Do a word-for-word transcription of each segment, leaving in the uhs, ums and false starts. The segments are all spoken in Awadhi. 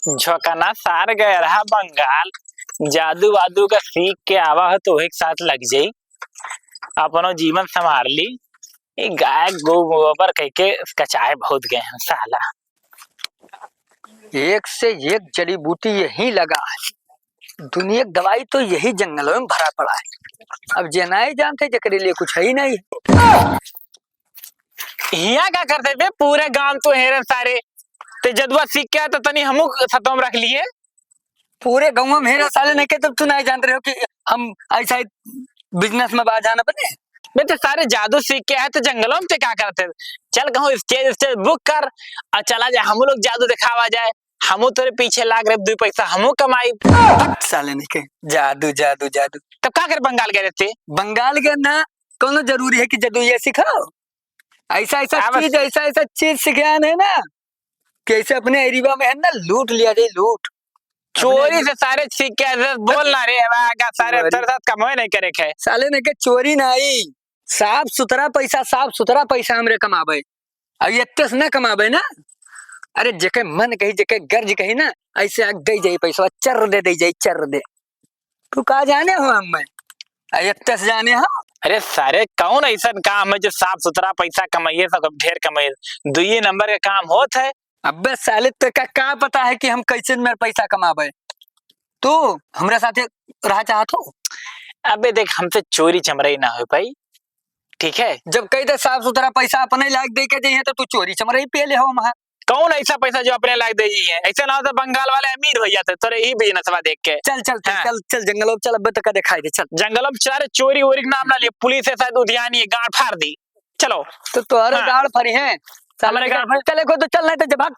झोंकना सार गए रहा बंगाल, जादू वादू का सीख के आवा हो तो वही के साथ लग जाई, अपनो जीवन संभार ली। ये गाय गो गोबर कह के कचाए बहुत गए हैं साला। एक से एक जड़ी बूटी यही लगा है, दुनिया की दवाई तो यही जंगलों में भरा पड़ा है। अब जे नाई जानते जकरे लिए कुछ है ही नहीं। हिया का करते थे, पूरे गांव तो हेरन सारे, ते जदुआ सीख के आए तो तनी हमू सतों में रख लिए। पूरे गांव में हेरा साले नहीं के, तब तू नहीं जानते रहो कि हम ऐसा ही बिजनेस में बाहर जाना बने। बे, ते सारे जादू सीख के आए तो जंगलों में ते क्या करते? चल कहूँ स्टेज, स्टेज बुक कर और चला जाए, हम लोग जादू दिखावा जाए, हमू तोरे पीछे लाग रहे, दो पैसा हमू कमाई। साले नहीं के, जादू, जादू, जादू। तब का कर बंगाल गए रहते? बंगाल गए ना, कौनो जरूरी है कि जादू ये सिखाओ? ऐसा, ऐसा अब चीज, ऐसा, ऐसा चीज सिखान है ना, कि ऐसे अपने एरिया में है ना, लूट लिया जाए, लूट। चोरी अपने से सारे सीख के ऐसे बोल ना रे, अब आगा सारे चोरी। तेरे साथ कमाए नहीं करे खे। साले नहीं के चोरी नहीं, साफ सुथरा पैसा, साफ सुथरा पैसा हमरे कमाबे। अब ये तेस ना कमाबे ना, अरे जेके मन कही, जेके गर्ज कही ना, ऐसे आग दे जाई पैसा, चर दे, दे जाई, चर दे। तू का जाने हो हम मैं? आ, एत्ते से जाने हो? अरे सारे, कौन ऐसा काम है जो साफ सुथरा पैसा कमाइए, सब ढेर कमाइए? दुइये नंबर का काम होत है। अबे साले, तेरे का, का पता है कि हम कैसे मेरे पैसा कमाबे? तू हमरा साथे रहा चाहत हो? अबे देख, हमसे चोरी चमराई ना हो पाई, ठीक है? जब कही दे साफ सुथरा पैसा अपने लायक दे के जइहे, तो तू चोरी चमराई पे ले हो वहाँ। कौन ऐसा पैसा जो अपने लायक दे जी है? ऐसे ना हो तो बंगाल वाले अमीर हो जाते तोरे ही बिजनेसवा देख के। चल, चल, चल, हाँ। चल, चल, जंगलों में चल, अबे तक का दिखाई दे, चल। जंगलों में सारे चोरी वोरी के नाम ना लिए, पुलिस है शायद उधियानी है, गाड़ फाड़ दी। चलो। तो तोहरे हाँ। गाड़ फरी है। साले हमारे के गाड़ फरी। चले को तो चल, नहीं तो जब भाग।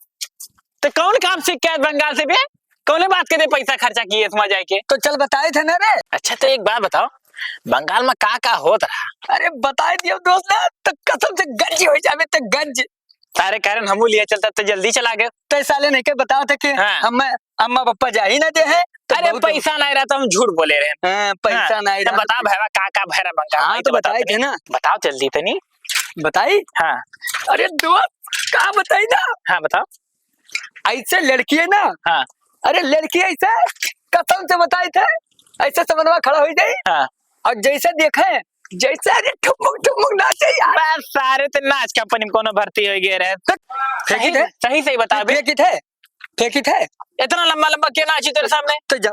तो कौन काम सीख के आए बंगाल से बे? कौने बात के दे पैसा खर्चा किए इसमें जाए के? तो चल बताए थे ना रे। अच्छा, तो एक बात बताओ, बंगाल में का का होत रहा? अरे बताए दियो दोस्त ना, तो कसम से गंज हो जावे, तो गंज। तारे कारण हमू लिया चलता तो जल्दी चला गए। तो साले नहीं के बताओ थे कि हाँ। हम अम्मा पापा जा ही ना दे हैं, तो अरे बहुत पैसा नहीं रहा तो हम झूठ बोले रहे। हाँ, पैसा हाँ, नहीं तो रहा। बता भैया, का का भैरा बंगाल हाँ, में तो तो बता बताए दे। थे ना। बताओ जल्दी तनी। बताई? हाँ। अरे दोस्त, का बताई ना? हाँ, बताओ। ऐसे लड़की है ना। हाँ। अरे लड़की ऐसे कसम से बताई थे, ऐसे समनवा खड़ा हो जाई। हाँ। और जैसे देखे, जैसे अरे ठुमुक ठुमुक नाचे यार। बस सारे ते नाच कंपनी में कोनो भर्ती हो गए रहे। तो फेंकी सही, थे? सही, सही बता बे। फेंकी थे? फेंकी थे? इतना लंबा लंबा क्या नाची तेरे सामने? तो जा,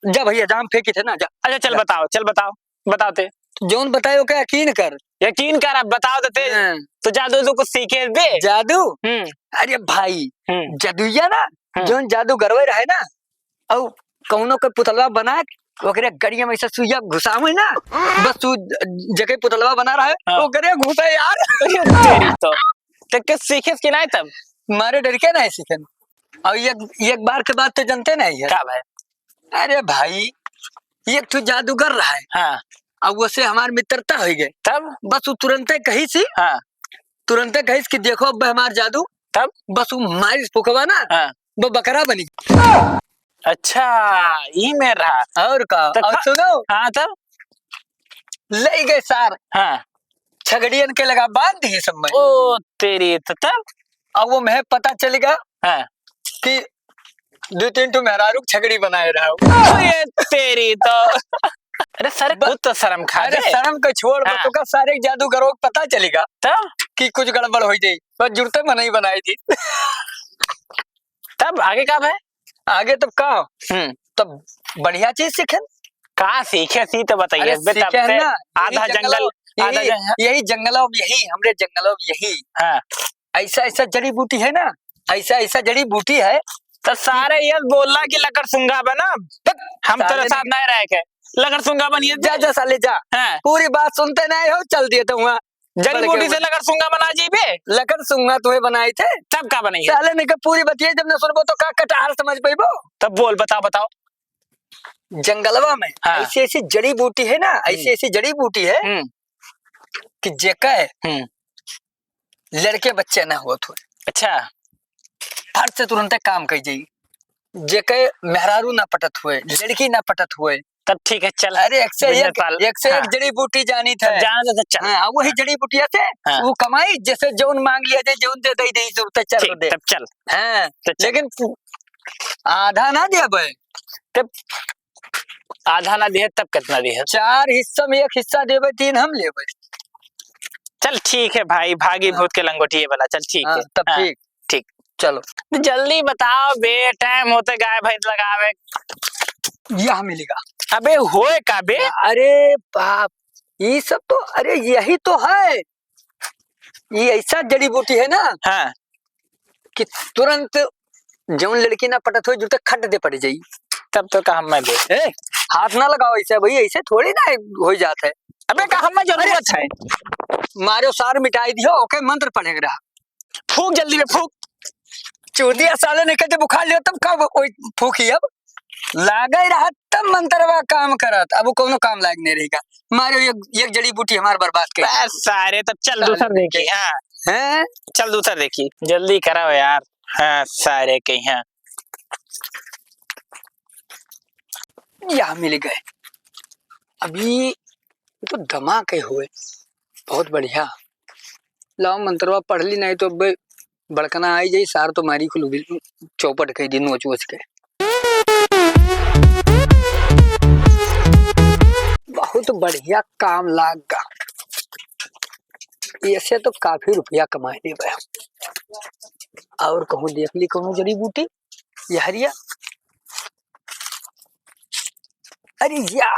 जा भैया, जा, हम फेंकी थे ना, जा। अच्छा, चल जा। बताओ, चल बताओ, बताओ ते। जौन बताए ओके यकीन कर। यकीन कर, अब बताओ तो ते। हाँ। तो जादू तो कुछ सीखे बे। जादू? हम्म। अरे भाई, हम्म। जादुइया ना, हम्म। जौन जादू गरवे रहे ना, औ कौनो के पुतलवा बना के ओकरे गड़िया में ऐसे सुइया घुसावे ना, बस तू ज-, जेके पुतलवा बना रहा है, हाँ। ओकरे घुसे यार। अरे तेरी तो। तो के सीखे कि नहीं तब? मारे डर के नहीं सीखे। और एक, एक बार के बाद तो जानते नहीं है। का भाई? अरे भाई, एक ठो जादूगर रहा है। हाँ। अब वो से हमार मित्रता हो गई। तब? बस वो तुरंते कही सी। हाँ। तुरंते कहिस कि देखो अब हमार जादू। तब? बस वो मारिस फुकवा ना, हाँ। वो बकरा बनी। अच्छा, ई में रहा। और का? तो और खा-, सुनो। हाँ, तब? ले गए सार। हाँ। छगड़ियन के लगा बांध दिए सब में। ओ तेरी, तो तब? अब वो मैं पता चल गया हाँ। कि दो तीन ठो मेहरारू के छगड़ी बनाए रहा हूँ। अरे तेरी तो। अरे सारे, बस, खुद तो शर्म खा अरे दे। शर्म के छोड़, हाँ। बस ओकर सारे जादूगरों को पता चलेगा तब? कि कुछ गड़बड़ हो जाई, बस जुड़ते में नहीं बनाई थी। तब आगे का भाई? आगे तब का? हम्म। तब बढ़िया चीज सीखे। का सीखे सी तो बताइए। अरे बे, तब सीखे से ना, आधा यही जंगल, जंगलों, आधा यही, जंगल। यही जंगलों में, यही हमरे जंगलों में यही। हाँ। ऐसा, ऐसा जड़ी बूटी है ना, ऐसा, ऐसा जड़ी बूटी है। तो सारे ये बोलला कि लकड़ सुंगा बना, हम साले तेरे साथ ने नहीं रह के लकड़ सुंगा बनिए। जा, जा साले जा। हाँ। पूरी बात सुनते नहीं हो, चल दिए तो हुआ। जड़ी बूटी से लकड़ सुंगा बना जीबे? लकड़ सुंगा तुम्हें बनाई थे। तब का बनाई है? साले ने के पूरी बतिया जब न सुनबो तो का कटहल समझ पैबो? तब बोल, बताओ, बताओ। जंगलवा में हाँ। ऐसी ऐसी जड़ी बूटी है ना, हम्म। ऐसी ऐसी जड़ी बूटी है हम्म। कि जेके हम्म। लड़के बच्चे ना होत हुए। अच्छा। फट से तुरंते काम कर जाई। जेके मेहरारू ना पटत हुए, लड़की ना पटत हुए। तब ठीक है, चल। अरे, एक से एक, बिजनेस वाला। एक से एक हाँ। जड़ी बूटी जानी तब थे। जाना तो चल। हाँ, वही हाँ। जड़ी बूटिया से हाँ। वो कमाई, जैसे जौन मांग लिया जाए, जौन दे दे, दे, दे, चल ठीक, दे। तब चल। हाँ, तो चल। लेकिन पू-, आधा ना देबे। तब आधा ना दिहे तब कितना दिहे? चार हिस्सा में एक हिस्सा देबे, तीन हम लेबे। चल ठीक है भाई, भागी हाँ। भूत के लंगोटिए वाला, चल ठीक हाँ, है। तब हाँ, ठीक। ठीक। चलो। जल्दी बताओ बे, टाइम होते गाय भैंस लगावे। यह मिलेगा। अबे होए का बे? अरे बाप, ये सब तो, अरे यही तो है। ये ऐसा जड़ी बूटी है ना हाँ। कि तुरंत जौन लड़की ना पटत हो, जब तक खट दे पड़ जाई। तब तो का हम मैं दे। ए, हाथ ना लगाओ ऐसे भाई, ऐसे थोड़ी ना हो जात है। अबे का हम मैं जरूरत अरे, है? मारो सार मिटाई दियो, ओके मंत्र पढ़े के रहा। फूक जल्दी में फूक। चूतिया साले ने कहते बुखार लियो तब का वो कोई फूकी अब? लागे रहा तब मंत्रवा काम करत, अब वो कौनो काम लायक नहीं रहेगा। मारो एक, एक जड़ी बूटी हमार बर्बाद कर। बस सारे, तब चल साले दूसर देखी। हाँ। हैं? चल दूसर देखी, जल्दी कराओ यार। हाँ, सारे के यहाँ। या मिल गए। अभी तो दमा के हुए। बहुत बढ़िया। लाओ मंत्रवा पढ़ ली, नहीं तो अब बड़कना आई जाई, सार तो मारी खुल चौपट कह दी नोच वोच के। बहुत बढ़िया काम लाग गा। ऐसे तो काफी रुपया कमाए लेबे। और कहूँ देख ली कौनो जड़ी बूटी, ये हरिया। अरे या,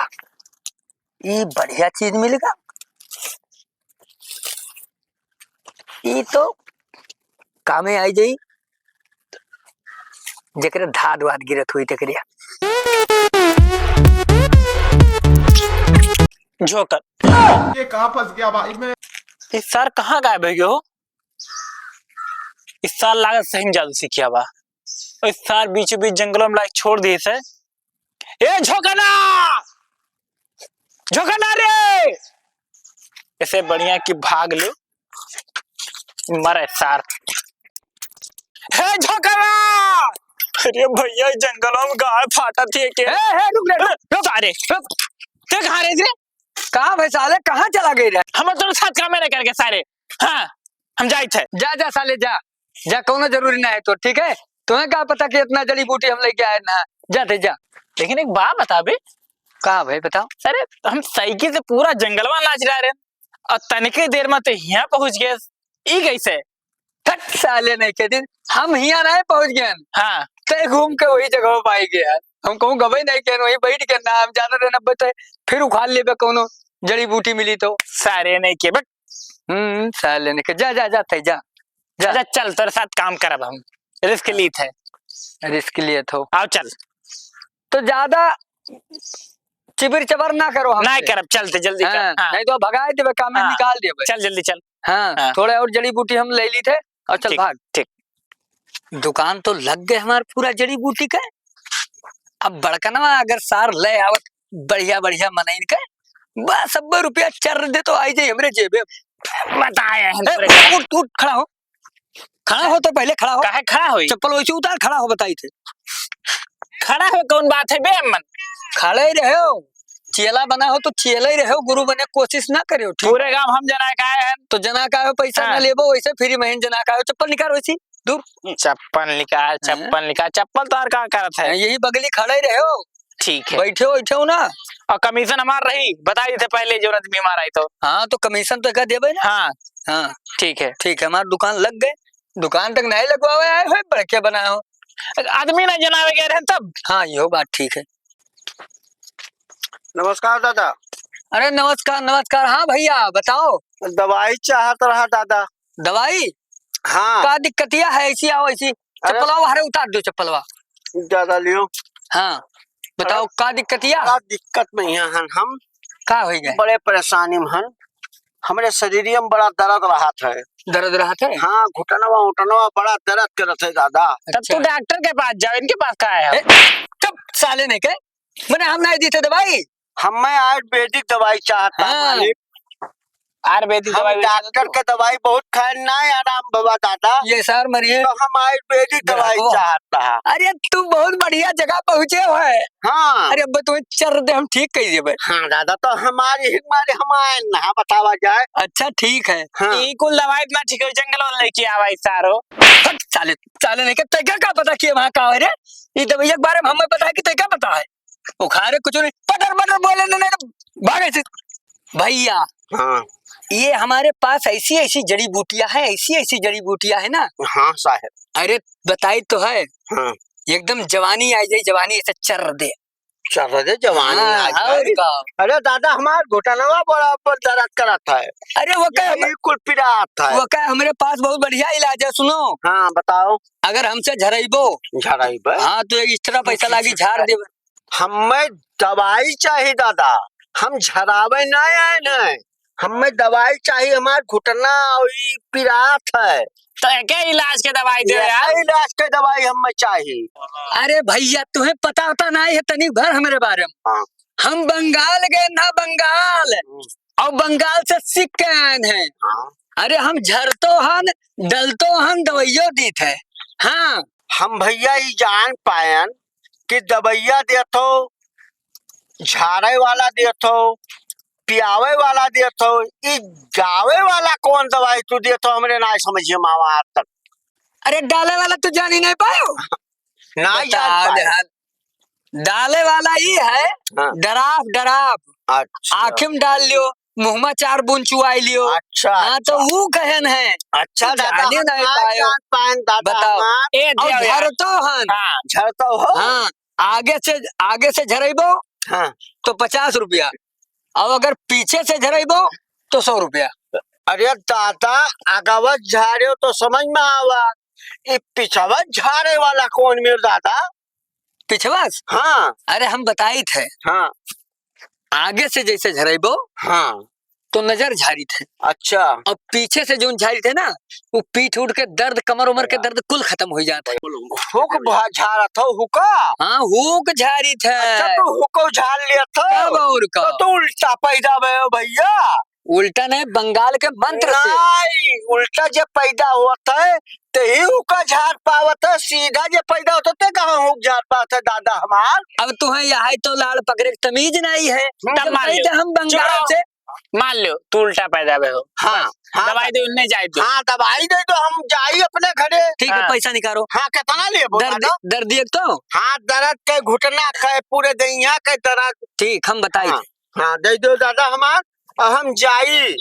ये बढ़िया चीज मिलेगा। ई तो कामे आई जाई, जेकरे धाद वाद गिरत हुई तेकरे। झोकर। ये कहाँ फंस गया भाई मैं? ई सार कहाँ गायब हो गयो? ई सार लागत सही में जादू सीखिया बा। ई सार बीचों बीच जंगलों में लाके छोड़ दिए से। ए झोकना! झोकना रे! ऐसे बढ़िया कि भाग ले। मरे सार। हे झोकना! अरे भैया, जंगलों में गाय फाटत है के? हे, हे, रुक रे, रुक, रुक। सारे। रुक। ते कहाँ रहे रे? कहाँ भाई साले, कहाँ चला गए रे? हम तोरे साथ काम नहीं करके सारे। हाँ, हम जाइत है। जा, जा साले, जा। जा, कौनो जरूरी ना है तो, ठीक है? तुम्हें का पता कि इतना जड़ी बूटी हम लेके आए ना। जा दे, जा। लेकिन एक बात बता बे। का भाई, बताओ। अरे, हम साइकिल से पूरा जंगलवा नाच रहा रे, और तनिके देर में तो यहाँ पहुँच गए। ई कैसे? हट साले, नहीं के दिन हम हियाँ नहीं पहुँच गए। हाँ। ते घूम के वही जगह पाई गया। हम कहूँ गबे नहीं के, वहीं बैठ के ना, हम जाना रहना बता, फिर उखाड़ लेबे कौनो जड़ी बूटी मिली तो। सारे नहीं के, बट हम्म, साले नहीं के, जा, जा, जा, तै जा, जा। अच्छा, चल, तोरे साथ काम करब हम, रिस्क लीत है। रिस्क लिए थो। आओ, चल। तो ज्यादा चिबिर चबर ना करो हमसे। नहीं करब, चलते, जल्दी कर। हाँ, हाँ। नहीं तो भगाए देबे, काम में हाँ। निकाल देबे। चल, जल्दी चल। हाँ, हाँ। थोड़े और जड़ी बूटी हम ले ली थे और चल ठीक, भाग। ठीक। दुकान तो लग गए हमार पूरा जड़ी बूटी के। अब बड़कनवा अगर सार ले आवत बढ़िया बढ़िया मनइन के, बस अब्बे रुपया चर दे तो आई जाई हमरे जेबे। बताए हैं ए, तोरे। उठ, उठ, उठ, खड़ा हो। खड़ा हो तो पहले खड़ा हो। काहे खड़ा होई? चप्पल वैसे उतार, खड़ा हो, बताई थे। खड़ा हो, कौन बात है बे अम्मन? खड़े ही रहे हो, चेला बना हो तो चेला ही रहे हो, गुरु बने कोशिश ना करे हो, ठीक? पूरे गांव हम जना का आए हैं। तो जना का आए हो, पैसा ना हाँ। लेबो, वैसे फ्री में जना का आए हो, चप्पल निकाल वैसी, दूर। चप्पल निकाल, हाँ। चप्पल निकाल, चप्पल तो और का करत है? हाँ, यही बगली खड़े ही रहे हो। ठीक है। बैठे हो, बैठे हो ना। और कमीशन हमार रही, बताई देते पहले जो आदमी हमारा आई तो। हाँ, तो कमीशन तो का देबे ना। हाँ। हाँ। ठीक है। ठीक है, हमार दुकान लग गए, दुकान तक नहीं लगवावे आए हो, बड़के बनाए हो। आदमी ना जनावे गए रहे तब। हाँ, यो बात ठीक है। नमस्कार दादा। अरे नमस्कार, नमस्कार। हाँ भैया, बताओ। दवाई चाहत रहा दादा। दवाई? हाँ। का दिक्कतिया है? ऐसी आओ, ऐसी। अरे चप्पलवा बाहर उतार दो, चप्पलवा। ज्यादा लियो। हाँ, बताओ, अरे का दिक्कतिया? का दिक्कत नहीं है, हम, हम का हो गए? बड़े परेशानी में हन। हमरे शरीरिया में बड़ा दर्द रहत है। दर्द रहत है? हाँ, घुटनवा उटनवा बड़ा दर्द करत है दादा। तब अच्छा। तू डॉक्टर के पास जाओ, इनके पास का है? ए, चुप साले नहीं के, मने हम नहीं देते दवाई। हम मैं आयुर्वेदिक दवाई चाहता हाँ। मालिक। आयुर्वेदिक हम दवाई डॉक्टर के दवाई बहुत खाए, ना आराम बाबा दादा। ये सर मरिए। तो हम आयुर्वेदिक दवाई चाहत रहा। अरे, तू बहुत बढ़िया जगह पहुँचे हो है। हाँ। अरे, अब तुम्हें चर दे, हम ठीक कही देबे। हाँ दादा, तो हमारी हिम्मत हम आए ना बतावा जाए। अच्छा, ठीक है। हाँ। ई कुल दवाई इतना ठीक है, जंगल वाला लेके आवा ई सारो। हट साले, साले नहीं के, तेका का पता कि वहाँ का है रे? ई दवाई के बारे में हमें पता है कि तेका पता है? उखारे कुछ नहीं, पटर पटर बोले ना, नहीं तो भागे से। भैया, हाँ। ये हमारे पास ऐसी ऐसी जड़ी बूटियां हैं, ऐसी ऐसी जड़ी बूटियां है ना। हाँ साहब। अरे बताई तो है। हाँ। एकदम जवानी आ जाए, जवानी ऐसे चर दे। चर दे जवानी हाँ, आ जाए। और का? अरे दादा, हमार घुटनवा बराबर दर्द करत है। अरे वो का यही हमरे, कुल पिरात है। वो का हमरे पास बहुत बढ़िया इलाज है, सुनो। हाँ बताओ। अगर हमसे झरइबो। झरइबे? हाँ, तो extra पैसा लागी, झार देबे। हमें दवाई चाही दादा, हम झरावे ना आए न, हमें दवाई चाही, हमार घुटना और ई पिरात है। तो एके इलाज के दवाई दे यार। इलाज के दवाई हमें चाही। अरे भैया, तुम्हें पता होता ना है तनी भर हमरे बारे में। हाँ। हम बंगाल गए ना, बंगाल। हम्म। और बंगाल से सीख के आए हैं। हाँ। अरे हम झरतो हन, डलतो हन, दवाइयो दीत है। हाँ। हम भैया ई जान पायन कि दवाइया देत हो, झाड़े वाला देत हो, पियावे वाला देत हो, ई गावे वाला कौन दवाई तू देत हो, हमरे ना समझ में आवा आज तक। अरे डाले वाला तू जानी नहीं पायो? ना जान पायो। डाले वाला ई है, हाँ। डराफ, डराफ। अच्छा। आँखी में डाल लियो, मुँह में चार बूंद चुआई लियो। अच्छा, हाँ, तो अच्छा। ऊ कहन है। अच्छा, तू दादा, जाने हम नहीं ना पायो। जान पाएन, दादा बताओ। हमार। ए, और दिया यार। झरतो हन। हाँ। झरतो हो? हाँ, आगे से, आगे से झरइबो, हाँ। तो पचास रुपया, और अगर पीछे से झरइबो, तो सौ रुपया। अरे दादा, आगवत झारे तो समझ में आवा, ई पिछवा झारे वाला कौन मेर दादा? पिछवा से? हाँ। अरे हम बताइत है। हाँ। आगे से जैसे झरइबो, हाँ। तो नजर झारित है। अच्छा। और पीछे से जोन झारित है ना, वो पीठ उठ के दर्द, कमर उमर के दर्द कुल खतम होइ जात है। हुक भा-, झारत हो, हुका? हाँ, हुक झारित है। अच्छा, तो हुको झार लियत हो। तब और का? तो, तो उल्टा पैदा भए हो भैया। उल्टा नहीं, बंगाल के मंत्र से। नहीं, उल्टा जे पैदा होत है, ते ही उका झार पावत है, सीधा जे पैदा होत है, ते कहाँ हुक झार पावत है, दादा हमार? अब तुहें यहाँ तो लाड़ पकड़े के तमीज नहीं है। हम्म। तब जब मान कही लो। थे हम बंगाल से। मान लो, तू उल्टा पैदा भए हो। हाँ, बस, हाँ, दवाई दे, उन्हें जाए दो। हाँ, दवाई दे दो, हम जाई अपने घरे। ठीक है, हाँ। पैसा निकालो। हाँ, कितना लेबो दर्द, दादा? दर्द एक तो? हाँ, दर्द के घुटना के, पूरे देहिया के दर्द। ठीक, हम बताई हाँ। थे। हाँ, दे दो दादा हमार, और हम जाई।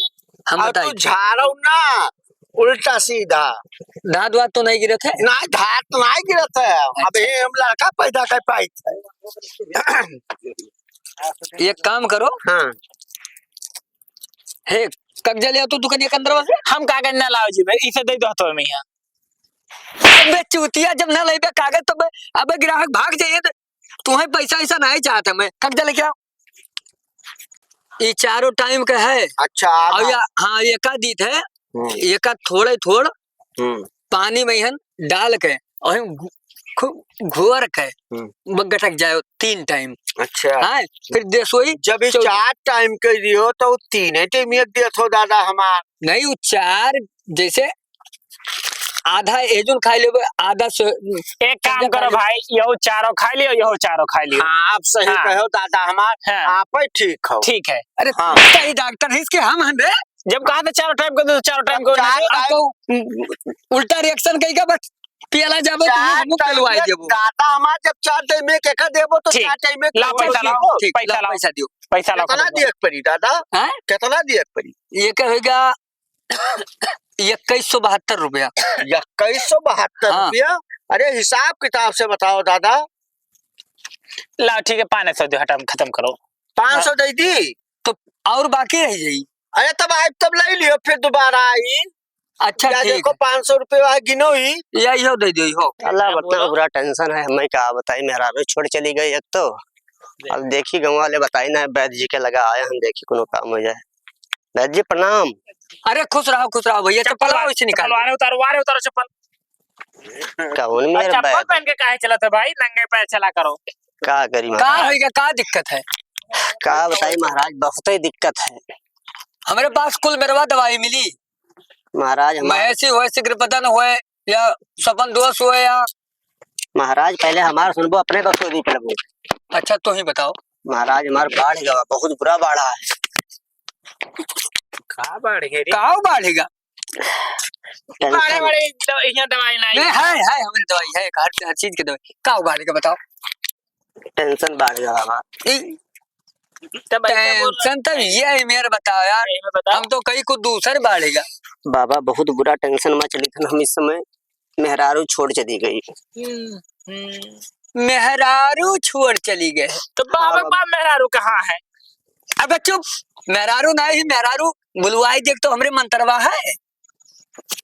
हम और बताई। तू झाड़ो ना, उल्टा सीधा। दाँत वात तो नहीं गिरत है? नहीं, दाँत नहीं गिरत है। अच्छा। अबे हम लड़का पैदा कर पाई थे। एक काम करो। हाँ। हे, कागज ले आओ तू दुकानिया के अंदर से। हम कागज ना लाओ जी भाई, इसे दे दो हथवा में यहाँ। अबे चूतिया, जब ना लेबे कागज तो बे-, अबे ग्राहक भाग जाइए तो तुम्हें पैसा ऐसा नहीं चाहता मैं। कागज लेके आओ। ये चारों टाइम का है। अच्छा, आधा। और या, हाँ, ये का दीत है, हम्म। ये का थोड़े थोड़ हम्म। पानी में हन डाल के और हम घु-, खूब घुअर के हम्म। ब-, गटक जाए तीन टाइम। अच्छा। हाँ, फिर देसोई जब ये चौ- चार टाइम के दियो तो तीने टाइम एक देत हो दादा हमार। नहीं, वो चार जैसे आधा एजुन खा लेबे, आधा से एक काम करो भाई, यहो चारों खा लियो, यहो चारों खा लियो। हाँ, आप सही हाँ। कहो दादा हमार, हाँ। आप ही ठीक हो। ठीक है। अरे हाँ। सही डॉक्टर है इसके हम हन रे। जब कहा था चारों टाइम को दो, चारों टाइम को चार ना दो। टाइम आपको उल्टा रिएक्शन कही का बस पियला जाबो तो चार हमको टाइम पिलवाई में देबो। दादा हमार जब चार टाइम में केका देबो तो ठीक। चार टाइम में लाओ पैसा लाओ, ठीक, पैसा लाओ, लाओ। पैसा दियो। पैसा लाओ, कितना खत्म दिए के पड़ी दादा? हैं? कितना दिए के पड़ी? ये क्या होगा? इक्कीस सौ बहत्तर रुपया। इक्कीस सौ बहत्तर हाँ। रुपया? अरे हिसाब किताब से बताओ दादा। लाओ ठीक है, पाँच सौ दो, हटा, खत्म करो। पाँच सौ हाँ। दे दी? तो और बाकी रह जाई। अरे तब आए तब ले लियो, फिर दोबारा आई। अच्छा, या ठीक देखो है। पाँच सौ रुपया है, गिनो ही। या इहो दे दियो, इहो। अल्लाह हाँ, बता बोलो। बुरा टेंशन है, हमें का बताई, मेहरारू छोड़ चली गई एक तो। अब देखी गाँव वाले बताई ना, वैद्य जी के लगा आए हम, देखी कोनो काम हो जाए। वैद्य जी प्रणाम। अरे खुश रहो, खुश रहो भैया, चप्पल चप्पल वार, वैसे निकाल चप्पल दो। वारे उतारो, वारे उतारो चप्पल। कौन और मेरा चप्पल बैग? पहन के काहे चलत है भाई? नंगे पैर चला करो। का करी का महाराज? होइगा, का दिक्कत है? का बताई महाराज, बहुत ही दिक्कत है। हमरे पास कुल मेरवा दवाई मिली। महाराज, हमार महेसी होए, शीघ्र पतन होए, या स्वपन दोष होए, या महाराज, पहले हमार सुनबो, अपने का सोदी पड़बो। अच्छा, तू ही बताओ। महाराज, हमार बाढ़ गवा, बहुत बुरा बाढ़ा है। का बाढ़ गया रे? का बाढ़ेगा? टेंशन। बाढ़े, बाढ़े, दवा-, यहाँ दवाई नहीं नहीं, है। है, है, हमरे दवाई है, हर, हर चीज की दवाई। का बाढ़ेगा, बताओ? टेंशन बाढ़ गया बाबा। ई तब ऐसे बोल रहे टेंशन तब हैं। ये है, मेरे बताओ यार, ये मैं बताओ। हम तो कहीं कुछ दूसर बाढ़ेगा। बाबा, बहुत बुरा टेंशन में चली थन हम इस समय। मेहरारू छोड़ चली गई। हम्म, हम्म। मेहरारू छोड़ चली गए। तो बाबा, हाँ, बाबा। बाप मेहरारू कहाँ है? अबे चुप, मेहरारू नहीं, मेहरारू बुलवाई देख तो हमरे मंतरवा है।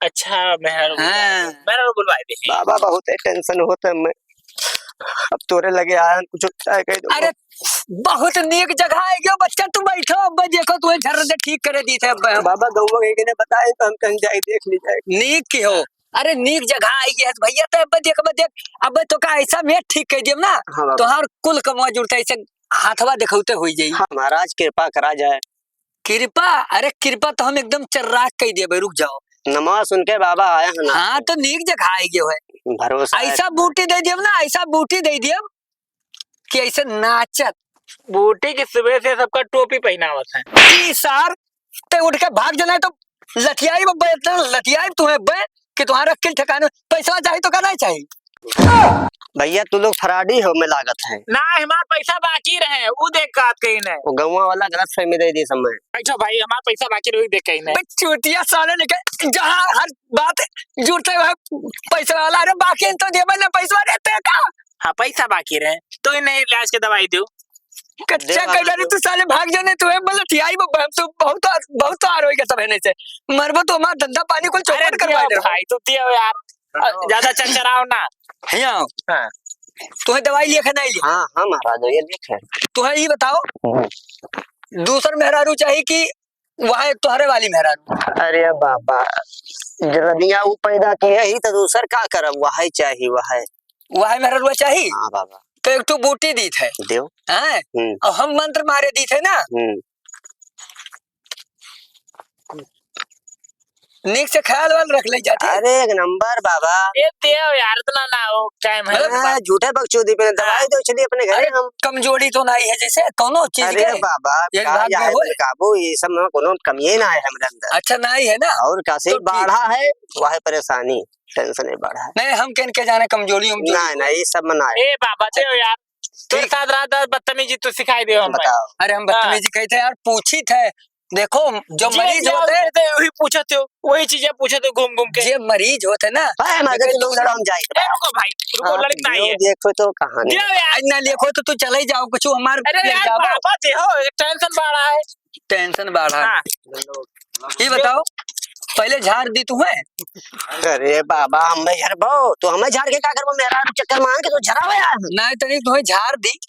अच्छा, मेहरारू बुलवाई हाँ। दे। मेहरारू बुलवाई दे। बाबा, बहुत ही टेंशन होत है मैं। अब तोरे लगे आयन, कुछ चाहे कह दो। अरे, बहुत नीक जगह आइ गयो बच्चा, तू बैठो, अब्बे देखो, तुम्हें झर्र से ठीक करे दी थे अब्बे हम। बाबा, गौवा के ने बताए तो हम कहीं जाए देख ली जाए। नीक की हो, अरे नीक जगह आइ गयो भैया, तो अब्बे देख, अब्बे देख, अब्बे तो का ऐसा में ठीक कर दियम ना, हाँ बाबा। तोहार कुल कमवा जुड़ता ऐसे हाथवा दिखौते होई जाई। हाँ महाराज, कृपा करा जाए। कृपा? अरे कृपा तो हम एकदम चर्राक कइ देबे, रुक जाओ। नमवा सुन के बाबा आया है ना। हाँ, तो नीक जगह आइ गयो है। भरोसा है। ऐसा बूटी दे दियम ना, ऐसा बूटी दे दियम कि ऐसे नाचत। बूटी की सुबह से सबका टोपी पहनावत है। ई सार, ते उठ के भाग जाना है तो लठियाई बब्बे, इतना लठियाई तुम्हें बे कि तुम्हारा अक्किल ठिकाने। पैसा चाही तो का नहीं चाही? भैया, तू लोग फराडी हो, में लागत है। ना, हमार पैसा बाकी रहे, उ देख के आत कहीं नहीं। वो गौवा वाला गलत फहमी दे दी समय। बैठो भाई, हमार पैसा बाकी रहे, उ देख कहीं नहीं। बे चूतिया साले ने के, जहाँ हर बात जुड़ते हुए पैसा वाला, अरे बाकी तो देबे ना पैसा, अरे ते का? हाँ, पैसा बाकी रहे, तो ही नहीं इलाज के दवाई दो। कच्चा देवा कैला रे लागो। तू साले, भाग जाने तू, ए, बलठियाई बब्बे, हम तो बहुत, बहुत तो आर होइगा सब हेने से। मरबो तो हमार धंधा पानी कुल अरे चौपट करवा दियो दे। भाई, तू दियो यार। हाँ। ज्यादा चरचराओ ना। हियाँ आओ। हाँ। तुम्हें दवाई लिया के नहीं लिया? हाँ, हाँ महाराज, ये लिख है। तुम्हें ये बताओ, हम्म। दूसर मेहरारू चाही कि वह एक तोहरे वाली मेहरारू? अरे बाबा, जरनिया ऊ पैदा किए ही तो दूसर का करब, वह चाही, वह। वह मेहरारू चाही? हाँ बाबा। तो एक ठो बूटी दीत है। देव। हैं? हम्म। और हम मंत्र मारे दीत है ना। हम्म। नीक से ख्याल वाल रख ले जाती। अरे एक नंबर बाबा। ए देव यार, इतना ना हो, टाइम है। मतलब हाँ, झूठे बकचोदी पे दवाई हाँ। दो, चलिए अपने घरे अरे, हम। कमजोरी तो नहीं है जैसे कौनो चीज अरे के। बाबा, एक का भाग या में है होए। बोले काबू, ये सब में कोनो कमिए ना है हमरे अंदर। अच्छा, नहीं है ना? और का से तो ठीक। बाढ़ा है, वह परेशानी, टेंशन ही बाढ़ा है। नहीं, हम केन के जाने कमजोरी, हम जो नहीं, नहीं, ये सब में ना है। ए बाबा, देव यार, तोरे ठीक। साथ रहा था, बदतमीजी तू सिखाई दे हम। बताओ। अरे हम हाँ। बदतमीजी कही थे यार, पूछी थे। देखो, जो जे मरीज जे होते हैं, होते हैं, वही पूछते हो, वही चीजें पूछते हो घूम घूम के। जे मरीज होते हैं ना, हाँ, हमारे अगर तो लोग तुम लड़ाम जाए। ए, रुको भाई, रुको, हाँ, लड़ाई नहीं है। देखो तो कहानी। जे यार, ना देखो तो तू चले जाओ, कुछ हमार अरे ले यार, जाओ। बाबा दे हो, एक टेंशन बढ़ा है। टेंशन बढ़ा। हाँ। ये बताओ, पहले झाड़ दी तुम्हें? अरे बाबा, हम भाई झाड़ बहु, तो हमें झाड़ के का करबो? मेरा चक्कर मांग के तो झरावे यार। नहीं तो नहीं, तुम्हें झाड़ दी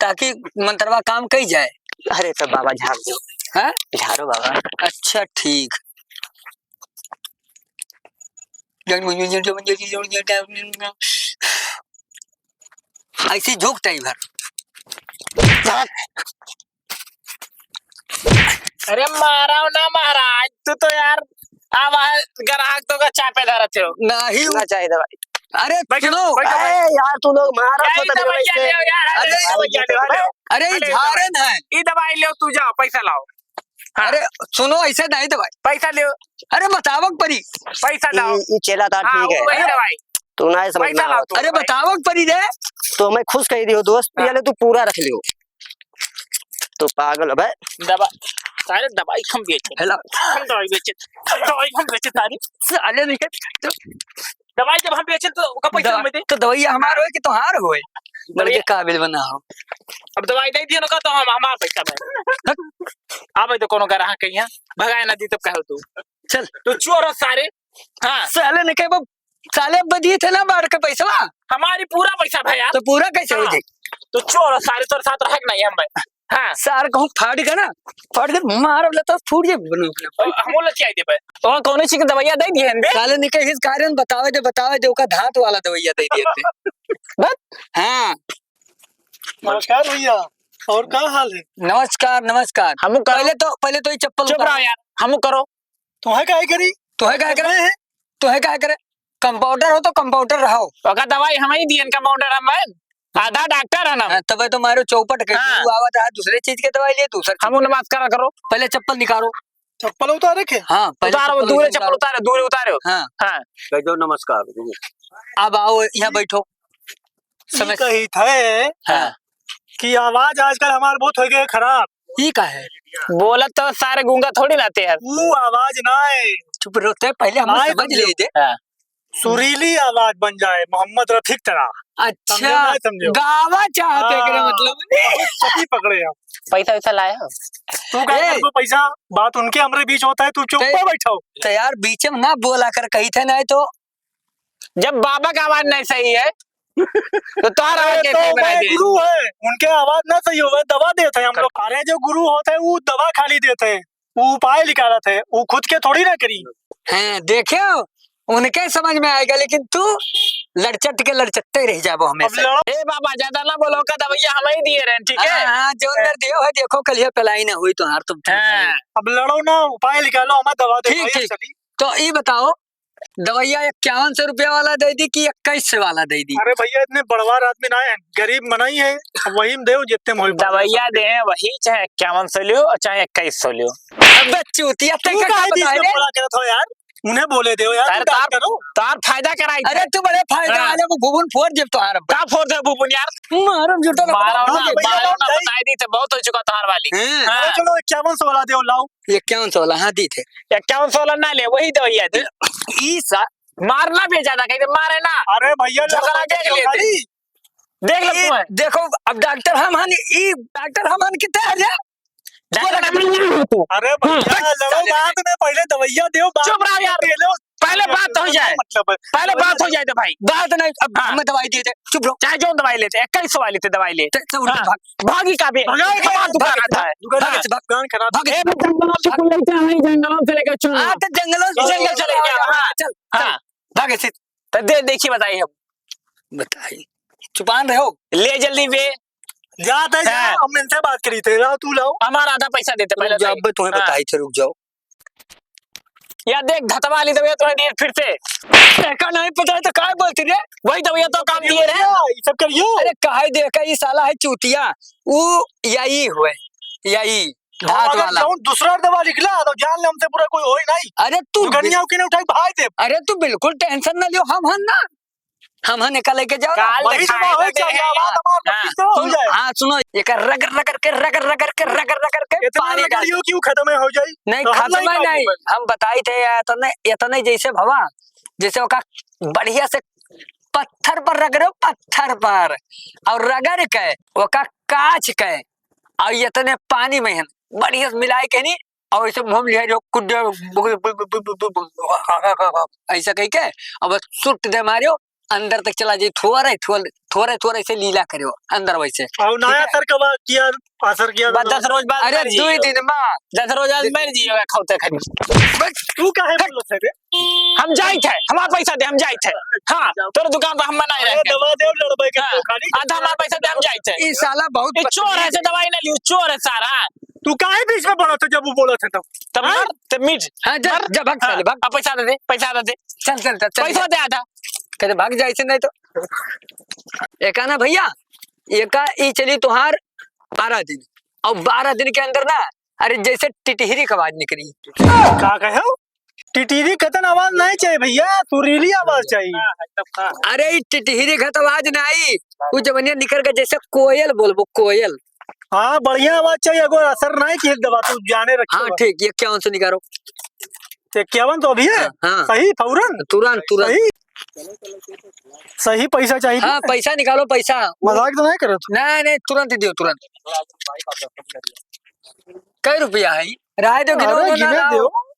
ताकि मंत्रवा काम कई जाए। अरे तो बाबा झाड़ दो। हाँ? झाड़ो बाबा। अच्छा ठीक। ऐसी झुकता ही भर। अरे मारो ना महाराज, तू तो यार आवा ग्राहक तो का चापे धरत हो। नहीं। ना चाहिए दवाई। अरे बैठो, सुनो। बैठो, बैठो। ए, यार, तू लोग मारा ए, तो ई तभी दवाई वैसे। ले आओ यार, अरे, अरे, ई दवाई ले आओ, ले आओ। अरे, ई अरे, ई झारे दवाई, ना है। ई दवाई ले आओ, तू जाओ, पैसा लाओ। हाँ। अरे, सुनो, ऐसे नहीं दवाई। पैसा ले आओ। अरे, बतावक परी। पैसा लाओ। ई, ई चेला था, हाँ, ठीक है। वही दवाई। तू ना समझ में पैसा लाओ आवत। तू। अरे, बतावक परी रे। तो हमें खुश कही दियो दोस्त, हाँ। पहले तू पूरा रख लियो। तो पागल है बे। दवा, सारे दवाई हम बेचे। हेलो। हम दवाई बेचे। हम दवाई हम बेचे सारी। साले नहीं के। दवाई जब हम बेचे तो ओका पैसा दवा-, हमें दे। तो दवाई हमार होए कि तोहार होए? दवाई बड़के काबिल बना हो। अब दवाई दे दियो ना का तो हम, हमार पैसा बे। हाँ भाई, तो कोनो ग्राहक कहिया भगाए ना दी तब कहो तू। चल। तू चोर हो सारे। हाँ। साले ने कहे वो साले बदी थे ना बाढ़ के पैसवा। हमारी पूरा पैसा भैया। तो पूरा कैसे हो हाँ। जाए? तो चोर सारे तोर साथ रह नहीं हम भाई। हाँ। सार कहूँ फाड़ के ना, फाड़ के मार ले तो फूट जाए बनो। और हमो लचिया दे भाई। और कौन सी की दवाइयाँ दे दिए हम बे? साले निके हिस कारण बतावे दे, बतावे दे, ओका धात वाला दवाइयाँ दे दिए थे। बस? हाँ। नमस्कार भैया। और का हाल है? नमस्कार, नमस्कार। हमू करो। पहले तो, पहले तो ये चप्पल चुप उतारो। रहो यार, हमू करो। तुम्हें काहे करी? तुम्हें काहे करे? तुम्हें काहे करे? कंपाउंडर हो तो कंपाउंडर रहो। ओका दवाई हम ही दियन, कंपाउंडर हम हैं। आधा डॉक्टर है ना। हाँ, तबे तो मारो चौपट के। हाँ। तू आवत है, दूसरे चीज के दवाई लिए, दूसर चीज हमू के। नमाज करा करो। पहले चप्पल निकालो। चप्पल उतारे के? हाँ, पहले उतारो, चप्पल दूरे उतारो। चप्पल उतारो, दूरे उतारो। हाँ। हाँ। कह दो नमस्कार। अब आओ, यहाँ बैठो। ई समझ कही थे हाँ। कि आवाज आजकल हमार बहुत हो गई है खराब। ई का है? बोलत तो सारे गूंगा थोड़ी रहते हैं। वो आवाज ना है। चुप रहो, ते पहले हम आए समझ समझो। ले दे। हाँ। सुरीली आवाज बन जाए, मोहम्मद रफी की तरह। अच्छा, समझो ना, समझो। गावा चाहते हाँ, एकरे मतलब। बहुत सही पकड़े हम। पैसा वैसा लाए हो? तू का ए! कर दो पैसा, बात उनके हमरे बीच होता है, तू चुप ते-, पे बैठो। तो यार, बीच में ना बोला कर कही थे, नहीं तो। जब बाबा का आवाज नहीं सही है, तो तोहर आवाज अरे, कैसे तो बनाई मैं दे? गुरु है, उनके आवाज ना सही हो, वह दवा देते हैं हम लोग। अरे, जो गुरु होते हैं, वो दवा खाली देते हैं, वो उपाय निकालते हैं, वो खुद के थोड़ी ना करी। हैं, देखे हो, उनके समझ में आएगा, लेकिन तू लड़चट के लड़चट्टे रह जाबो अब हमेशा। लड़ो। ए बाबा, ज्यादा ना बोलो, का दवाइया हम ही दिए रहे, ठीक है? हाँ, हाँ, जो अंदर दियो है, देखो, कल ये पलाई ना हुई तो हार तुम ठीक हाँ। है। अब लड़ो ना, उपाय निकालो, हमें दवा दे ठीक, भाई, ठीक। चली। तो ई बताओ, दवाइया इक्यावन सौ रुपया वाला दे दी कि इक्कीस सौ वाला दे दी? अरे भैया, इतने बड़वार आदमी ना है, गरीब मनई है, अब वही में देव जितने में होई। दवाइया दे, वही चाहे इक्यावन सौ लियो और चाहे इक्कीस सौ लियो। अबे चूतिया, तू तैका का काहे बीच बताए में रे? बोला करत हो यार? उन्हें बोले देव यार, अरे तू तार, डॉक्टर हो। तार फायदा कराई अरे थे। तू बड़े फायदा हाँ। वाले को भुवन फोड़ देव तोहार अब। का फोड़ दे भुवन यार? मारम जुटा ना मारो ना, हाँ, भैया, मारो ना, भाई। बताई दी थे, बहुत हो चुका तोहार वाली। हाँ। हाँ। अरे चलो, इक्यावन सौ वाला देव, लाओ। इक्यावन सौ वाला, हाँ, दी थे। इक्यावन सौ वाला ना ले, वही दवाइया दी। ई सा- मारना भी ज्यादा, कहीं मारे ना। अरे भैया, झगड़ा लोग देख लेते। खाली। देख लो ई तुम्हें। देखो, अब डॉक्टर हम हन, ई डॉक्टर हम हन कितने हरिया? डॉक्टर हम हन। अरे भैया, हाँ। लड़ो बाद में, पहले दवाइया दो, बाद चुप रहो में यार। पहले पहले बात हो जाए। मतलब है। पहले बात हो जाए तो भाई। बात नहीं, अब हाँ। हमें दवाई दिए थे, चुप रहो। चाहे जो दवाई लेते, इक्कीस सौ वाली थे दवाई ले। चल, चल, उठ, हाँ। भाग। भागी का भी? भाग, भाग, हमारा दुकान भाग, आता है। दुकान हाँ। से भाग, दुकान खराब। भाग। ए, जंगलों से कुल लेते हैं, जंगलों से लेके चलो। हाँ, तो जंगलों से जंगल से लेके आओ, हाँ। चल, चल, हाँ। भाग ऐसे। तो दे, देखिए, बताइए अब। बताइए। चुपान रहो। ले जल्दी बे। जाते हैं, हाँ। हम इनसे बात करी थे, लाओ, तू लाओ। हमारा आधा पैसा देते रुक पहले जाओ, भाई। अबे तुम्हें हाँ। बताई थे, रुक जाओ। या देख, धतवा वाली दवाई तो दिए फिर से। देखा नहीं पता है तो काय बोलती रे? वही दवाई तो काम दिए रे। ये सब करियो। अरे काहे देखा, ई साला है चूतिया। ऊ यही हुए, यही हम धात अगर वाला। जौन दूसरा दवा निकला तो जान ले हमसे पूरा कोई होई नहीं। अरे तू दुकनिया बिल- उके नहीं उठाई भाई दे। अरे तू बिल्कुल tension ना लियो, हम हन ना। हम हन एका लेके जाओ ना। काल वही दिखाए दवा होई दे। चाहिए, आवाज हमार हाँ। पच्चीस हो सुनो, जाए। हाँ, सुनो, एका रगड़, रगड़ के, रगड़, रगड़ के, रगड़, रगड़ के इतना पानी डाल रगड़ियो दो। क्यों खत्म हो जाए? नहीं, तो हम खत्म नहीं नहीं। खाएंगे। हम बताई थे यार, इतने, इतने जैसे भवा, जैसे ओका बढ़िया से पत्थर पर रगड़ो, पत्थर पर, और रगड़ के ओका काच के, और इतने पानी में हम बढ़िया से मिलाए के नहीं, और ऐसे मुंह में लिया जो कुड्डे, ऐसा कह के, अब बस सुट दे मारियो, अंदर तक चला जाए, थोड़े, थोड़े, थोड़े, थोड़े से लीला करियो, अंदर वैसे। और नया ठीक है? सर का बात किया, असर किया बस तो दस रोज बाद अरे, मर दुई जियो। दिन बाद। दस रोज बाद मर जियो, खाते खाली। बस तू काहे बोलत है बे? हम जाइत है, हमारा पैसा दे, हम जाइत है। हाँ, तोर दुकान पर हम बनाए अरे, रह गए। दवा दे, लड़बे के हाँ, तो खाली। आधा हमारा पैसा दे, हम जाइत है। ई साला बहुत ये चोर है, बदतमीज से है। दवाई ना लियो, चोर है सारा। तू काहे बीच में बोलत है जब वो बोलत है तब? तब हाँ? मर, तब मिट। हाँ, जा, मर। जा, भाग हाँ, साले, भाग। अब पैसा दे दे, पैसा दे दे। चल, चल, चल, चल, पैसा जा। दे आधा। कहते, "भाग जा, ऐसे नहीं तो।" एका ना भैया, एका ई चली तुहार बारह दिन, और बारह दिन के अंदर ना, अरे, जैसे टिटहिरी के आवाज निकली। का कहे हो? टिटहिरी कतन आवाज नहीं चाहिए भैया, सुरीली आवाज चाहिए। अरे, ई टिटहिरी का तो आवाज नहीं, वो जवनिया निकल के जैसे कोयल बोलबो, कोयल। हाँ, बढ़िया आवाज चाहिए, अगर असर नहीं किए दवा, तू जाने रखे हाँ, बा। ठीक, ये क्या से निकालो? इक्यावन तो अभी है? हाँ, हाँ। सही, फौरन? तुरंत, तुरंत। सही? सही पैसा चाहिए। हाँ, पैसा निकालो, पैसा। मजाक तो नहीं करत? नहीं, नहीं, तुरंत ही दियो, तुरंत। कै रुपया है? रहे दो, गिनो अरे, ना, गिने ना। दो।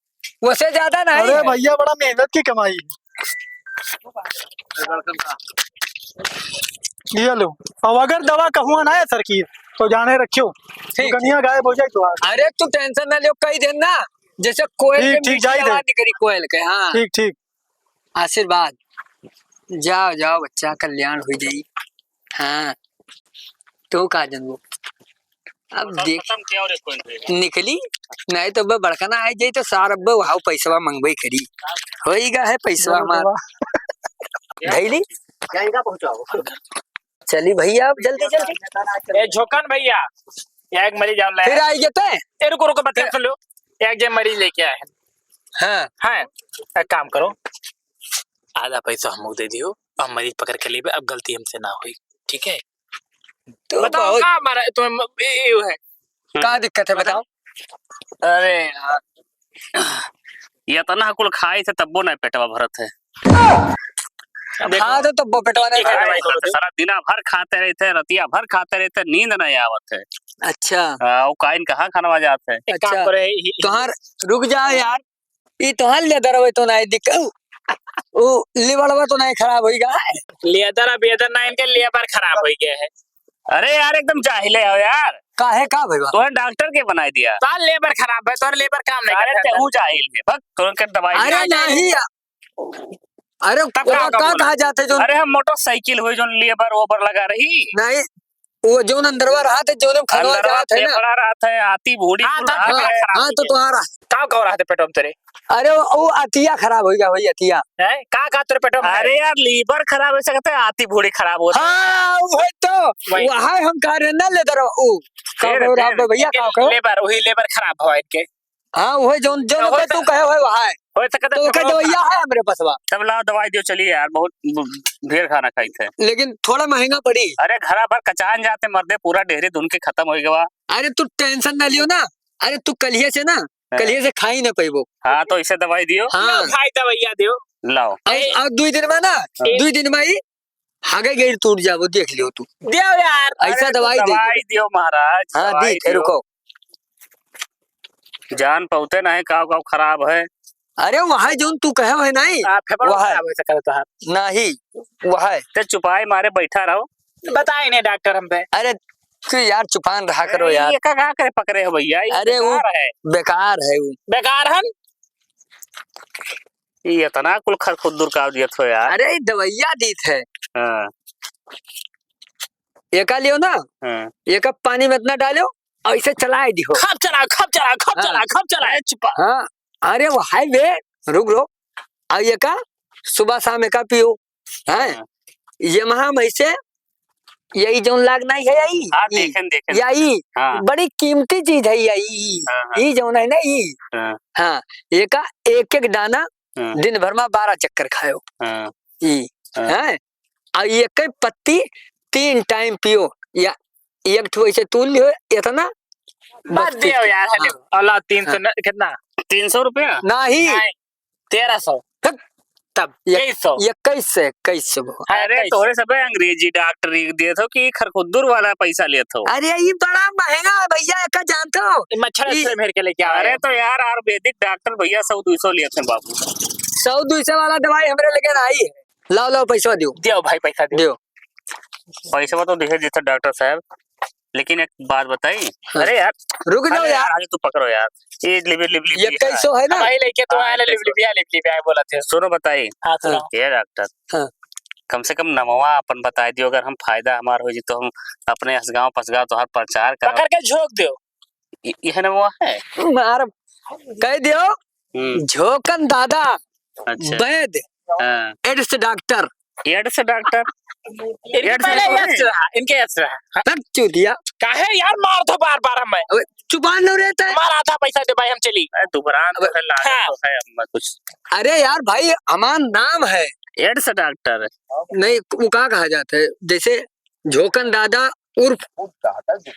वैसे ज्यादा नहीं अरे है। भैया, बड़ा मेहनत की कमाई। ये लो, अब अगर दवा कहूँ ना है सर की, तो जाने रखियो, ठीक, दुकनिया ठीक। गायब हो जाए तो। अरे, तू tension ना लियो, कही देन ना, जैसे कोयल ठीक, के ठीक, मीठी जाई दे। आवाज निकली, कोयल के, हाँ। ठीक, ठीक। आशीर्वाद। जाओ, जाओ बच्चा, कल्याण हुई जाई। हाँ, तू का जनबो? अब और देख, खत्म किया और एक coin रहेगा। निकली, नहीं तो अब बड़कना आ जाई तो सार अब वहाँ पैसवा मंगबे करी। होई गा है पैसवा हमार। धैली। चली भैया, अब जल्दी, जल्दी। ए, झोकन भैया, या एक मरीज आउन ले। फिर आई गए ते? ए, रुको, रुको, बतिया सुन लो। या एक जे मरीज लेके आए हैं। हाँ। हाँ, एक काम करो, आधा पैसा हमको दे दियो, हम मरीज पकड़ के लेबे, अब गलती हमसे ना होई, ठीक है? तो बताओ, बहुत का हमारा तुम्हें म-, ये, ये है? का दिक्कत है, बताओ। अरे यार, ये इतना कुल खाई से तब्बो नहीं पेटवा भरत है। अब देखो, हाँ, तो तब्बो पेटवा नहीं भरत है। सारा दिना भर खाते रहते हैं, रतिया भर खाते रहते हैं, नींद नहीं आवत है। अच्छा। हाँ, वो काइन कहाँ खानवा जात है? एक काम अच्छा। करे, ही-, तोहार, रुक जाओ यार, ई तोहार लेदर होई तो नहीं दिक्कत, उ, उ लिवरवा तो नहीं खराब होई गा? लेदर अब एदर ना, इनके लेबर खराब होई गया है। अरे यार, एकदम जाहिले हो यार। काहे, का भइवा? तोहर डॉक्टर के बनाई दिया। तोहर लेबर खराब है, तोहर लेबर काम नहीं अरे करता। तेहू जाहिल है, भग, तोहर के दवाई अरे नहीं। नहीं या-, अरे तब का, का का बोला? कहा जाते जो अरे हम मोटरसाइकिल हुई जो लेबर ओबर लगा रही। नहीं, वो जौन अंदरवा रहत है, जौन हम खनवा अंदरवा जात है ना। फेफड़ा रहत है, आती भूड़ी हाँ, कुल तब रहत हाँ, है। हाँ, तो तुम्हारा का, का रहत है पेटवा में तेरे? अरे, वो, वो अतिया खराब हो गया, वही अतिया। हैं? का, का तेरे पेटवा में है? अरे यार, लीवर खराब हो सकता है, आती भूड़ी खराब हो सकता है। हाँ, वो है तो, वही। वो है हम कह रहे हैं ना, लेदर, वो, का फिर, कहो रहा फिर। भैया, का कहो? लेबर, वही लेबर खराब हो इनके। हाँ, वही जौन, जौन तो होता तू कहे, वही, वही है। हो सकता है तो ओकर दवाइया है हमरे पसवा। तब लाओ दवाई दियो, चलिए यार, बहुत ढेर खाना खाई थे। लेकिन थोड़ा महंगा पड़ी। अरे, घरा भर कचान जाते मर्दे, पूरा डेहरी धुन के खत्म हो गवा। अरे, तू tension ना लियो ना। अरे, तू कलिया से ना, हाँ। कलिया से खाई ना पैबो। हाँ, तो इसे दवाई दियो। हाँ। लो भाई, दवाइया दियो। लाओ। अब, ए- अब दुई दिन में ना, हाँ। दुई दिन में ही हागे गेड़ टूट जाबो, देख लियो तू। दियो यार। ऐसा अरे, तो दवाई दे दे। दवाई दियो महाराज, हाँ, दवाई दी थे, दियो। रुको। जान पौते नहीं, काव काव खराब है। अरे, वहाँ जौन तू कहे है नहीं, आ, फेफड़ा वहाँ। खराब हो सकता है तोहार। नहीं, वहाँ। ते चुपाई मारे बैठा रहो। बताए नहीं डॉक्टर हम पे। अरे, तू यार चुपान रहा करो ए, यार। ये का, का करे पकड़े हो भैया? ये अरे, वो बेकार है। बेकार है वो। बेकार हन? ये इतना कुल खर खुद्दुर का दियत हो यार। अरे, दवाइया दीत है। हाँ। एका लियो ना, हाँ। एका पानी में इतना डालो, ऐसे चलाए दिहो। खप चला, खप चला, खप हाँ। चला, खप चला, ए चुपा। हाँ, अरे वो हाय बे, रुक रो। आ एका सुबह शाम एका पियो, हैं? हाँ। ये महा में से, यही जौन लाग नहीं है, यही? हाँ, ई, देखें, देखें। यही, हाँ। बड़ी कीमती चीज है, यही। हाँ, हाँ। ई जौन है ना, ई। हाँ। हाँ, एका एक एक दाना हाँ। दिन भर में बारह चक्कर खायो। हाँ। ई, हाँ। हैं? आ एक ही पत्ती तीन टाइम पियो, या एक ठो ऐसे तूल लियो, इतना बात बत्तीस दियो यार, हाँ। हेलो। अल्लाह, तीन सौ हाँ। न-, कितना? तीन सौ रुपया? नहीं। नहीं, तेरह सौ। हट। तब एक-, इक्कीस सौ। इक्कीस सौ, इक्कीस सौ। हाँ, अरे, इक्कीस सौ। तोहरे सबे अंग्रेजी डॉक्टर देत हो कि खरखुद्दुर वाला पैसा लेत हो? अरे, ये बड़ा महंगा है भैया, एका जानते हो? ये मच्छर ई अक्षर मेर के लेके आवे अरे, हो। तो यार, आयुर्वेदिक डॉक्टर भैया सौ दुई सौ लेत हैं बाबू। सौ दुई सौ वाला दवाई हमरे लगे नहीं है। लाओ, लाओ, पैसा दियो। दियो भाई, पैसा दियो। दियो। पैसा तो दिहे देते डॉक्टर साहब, लेकिन एक बात बताई। हाँ। अरे यार, रुक जाओ अरे यार। यार, तू पकड़ो यार। ये लिबी, लिबी, लिबी, इक्कीस सौ है ना? भाई, लेके तो हाँ, आए ले, इक्कीस सौ। लिबी, लिबी, लिबी, आए बोला थे। सुनो, बताई। हाँ, सुनाओ। हाँ। ये डॉक्टर, हाँ। कम से कम नमवा अपन बताई दियो, अगर हम फायदा हमार हो जी तो हम अपने असगांव पसगांव तोहार प्रचार करब। पकड़ के झोंक दियो। इ-, इहे नमवा है? मार, कह दियो, हम्म। झोकन दादा, अच्छा। वैद, हाँ। AIDS doctor. AIDS doctor? इनके एड्स पहले डॉक्टर एड्स है? रहा, इनके एड्स रहा। हाँ। हट चूतिया। काहे यार मार दो बार बार हमें? अबे चुपान न रहता है। हमारा आधा पैसा दे भाई, हम चली। अरे दुबरान अबे तो है, लानत हाँ। तो है, अब मैं कुछ अरे यार भाई, हमार नाम है। AIDS doctor. नहीं, वो का कहा जाता है? जैसे झोकन दादा उर्फ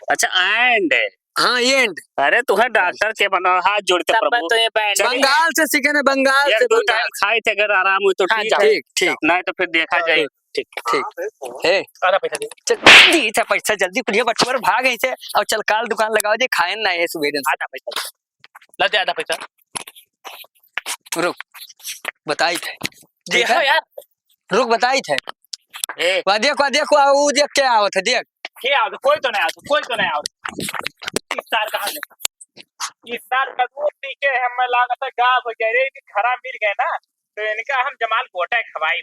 अच्छा, एंड। हाँ, एंड। अरे, तुहे डॉक्टर के बना, हाथ जोड़ के तब प्रभु। तो ये बैंड चलिए। बंगाल से सीखे ना, बंगाल एक से, दो बंगाल। टाइम खाए थे, अगर आराम हुई तो हाँ, ठीक जाओ। है। ठीक, ठीक। नहीं तो फिर देखा जाए। ठीक, ठीक। हे। आधा पैसा दे। चल, जल्दी से पैसा, जल्दी कुलिया बटुअर भाग ऐसे, और चल काल दुकान लगाओ जे, खाए ना है सुबेरे से। आधा पैसा दे। ला दे आधा पैसा। रुक, बताई थे। जी ठीक हाँ है? यार। रुक, बताई थे। ए। वा देख, वा देख, वा ऊ देख के आवत है, देख। के आवत? कोई तो नहीं आवत, कोई तो नहीं आवत। इस सार कहाँ ले? इस सार का दूध पी के हमें लागत है गायब हो जाए रे, खराब मिल गए ना, तो इनका हम जमाल गोटा खवाई।